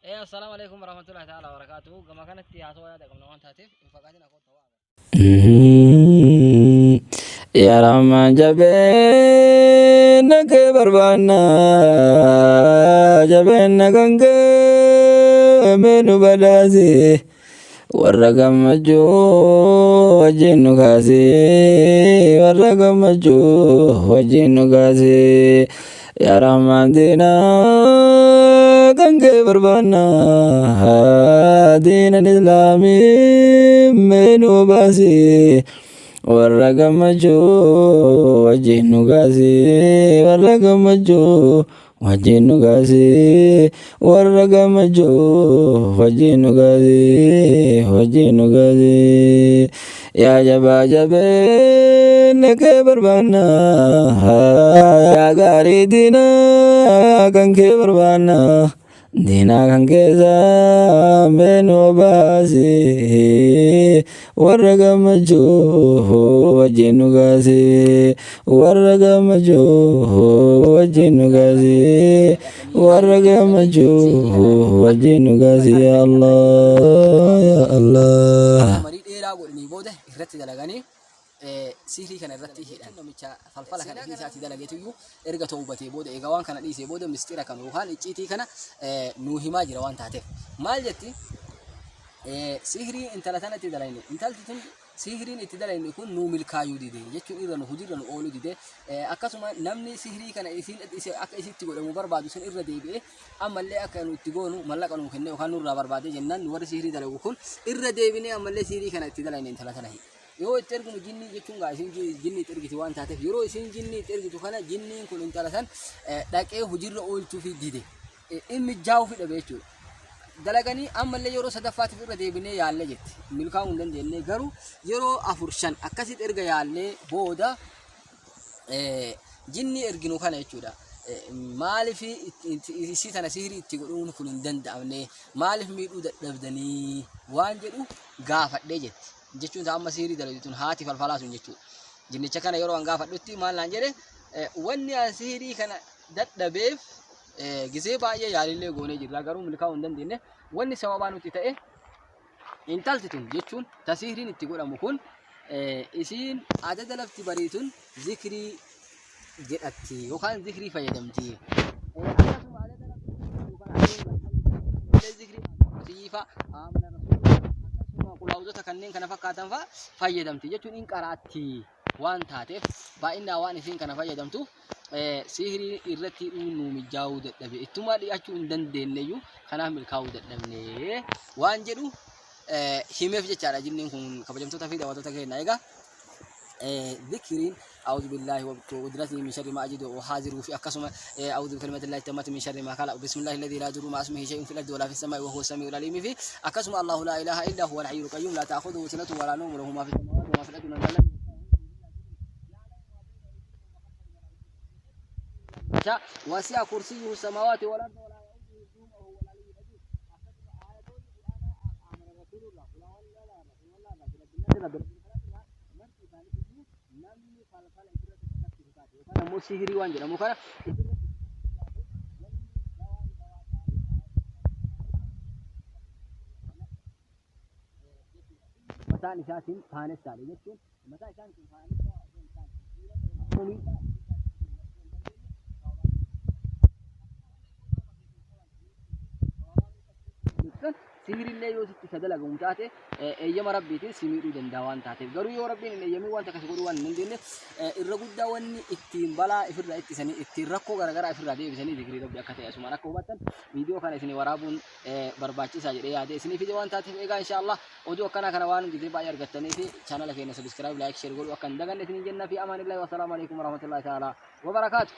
Assalaamu alaikum warahmatullahi ta'ala wabarakaatuhu. Gama kanatti haasawaa yaada qabna waan taateef hin fagaatin akoota waa. Yaa Rahmaan jabeenya kee barbaanna, jabeenya kan kee mee nu badhaasi, warra gammachuu wajjin nu kaasi, warra gammachuu wajjin nu kaasi. Yaa Rahmaan diinaa kan kee barbaanna, diinan islaamii mee nu baasi, warra gammachuu wajjin nu kaasi, warra gammachuu wajjin nu kaasi, warra gammachuu wajjin nu kaasi, wajjin nu kaasi. Yaa jabaa jabeenya kee barbaanna, yaa gaarii diinaa kan kee barbaanna, diinaa kan keessaa mee nu baasi, warra gammachuu wajjin nu kaasi, warra gammachuu wajjin nu kaasi, warra gammachuu wajjin nu kaasi, yaa Allah, yaa Allah. Marii dheeraa godhanii booda irratti dalaganii sihrii kana irratti hidhan. Namicha falfala kana ofii isaatii dalageetu iyyuu erga toobatee booda, egaa waan kana dhiisee booda, mistira kana yookaan icciitii kana nuu himaa jira waan taateef. Maal jetti? Sihrii intala tanatti dalayne, intalti tun sihriin itti dalayne kun nuu milkaayuu dide jechuun irra nu hojiirra nu ooluu dide. Akkasuma namni sihrii kana isiin akka isitti godhamu barbaadu sun irra deebi'ee ammallee akka nu itti goonu mallaqa nuu kennee yookaan nurraa barbaadee jennaan, nu warri sihrii dalagu kun irra deebinee ammallee sihrii kana itti dalayne intala tana. Yoo itti erginu jinnii jechuun gaa isin jinnii itti ergiti waan taateef, yeroo isin jinnii itti ergitu kana jinniin kun intala san dhaqee hojiirra oolchuufi dide, inni mijaa'uufi dhabe jechuudha. Dalaganii ammallee yeroo sadaffaatiif irra deebinee yaalle jetti. Milkaa'uu hin dandeenye, garuu yeroo afur shan akkasitti erga yaallee booda jinnii erginu kana jechuudha. Maaliif isii tana sihrii itti godhuun kun hin danda'amne, maaliif miidhuu dadhabdanii waan jedhu gaafadhee jetti. Jechuun amma sihrii dalagdu tun haati falfalaa sun jechuudha. Jinnicha kana yeroo an gaafadhutti maal naan jedhe? Wanni an sihrii kana dadhabeef, gisee baay'ee yaalillee goonee jirra, garuu milkaa'uu hin dandeenye. Wanni sababaa nuti ta'e, intalti tun jechuun ta sihriin itti godhamu kun, isiin adada lafti bariitun zikrii jedhatti yookaan zikrii fayyadamti. Akkasuma adada lafti yookaan zikrii siyyiifa amana rasuula akkasuma qulaawuzota kanneen kana fakkaatan fa'a fayyadamti jechuun in qaraatti waan taateef, baay'inaan waan isiin kana fayyadamtuuf sihrii irratti hidhuun nuu mijaa'uu dadhabe, ittumaa dhi'achuu hin dandeenyeyyuu, kanaaf milkaa'uu dadhabne waan jedhu himeef jechaadha jinniin kun. Kabajamtoota fi daawwattoota keenya, egaa zikriin أعوذ بالله وقدرته من شر ما أجد وحاذره في أقسم أعوذ بكلمة الله التامة من شر ما خلق، بسم الله الذي لا يضر مع اسمه شيء في الأرض ولا في السماء وهو السميع العليم، في أقسم الله لا إله إلا هو الحي القيوم لا تأخذه سنة ولا نوم له ما في السماوات وما في الأرض من ذا وسع كرسيه السماوات والأرض ولا يؤوده حفظهما وهو العلي العظيم. Namni falfala isirratti kakkachiisu taate yookaan ammoo sihirii waan jedhamu kana isirratti mataan isaatiin faanessaadha jechuun mataa isaatiin faanessaa osoo hin taane miidhaa. Sihirillee yoo sitti ka dalagamu taate eeyyama rabbiitiin si miidhuu danda'a waan taateef, garuu yoo rabbiin hin eeyyamin wanta akkasii godhuu waan hin dandeenyeef, irra guddaa wanni ittiin balaa ifirraa ittisanii, ittiin rakkoo garaagaraa ifirraa deebisanii zikrii rabbi akka ta'e asumaan akka hubattan viidiyoo kana isin waraabuun barbaachisaa jedhee yaadee isinii fide waan taateef. Egaa inshaallah oduu akkanaa kana waan gizee baay'ee argattanii fi chaanala keenya subscribe, like, share godhuu akka hin daganne isiniin jenna. Fi amaanillahi, wassalaamu alaikum warahmatullahi ta'ala wabarakaatu.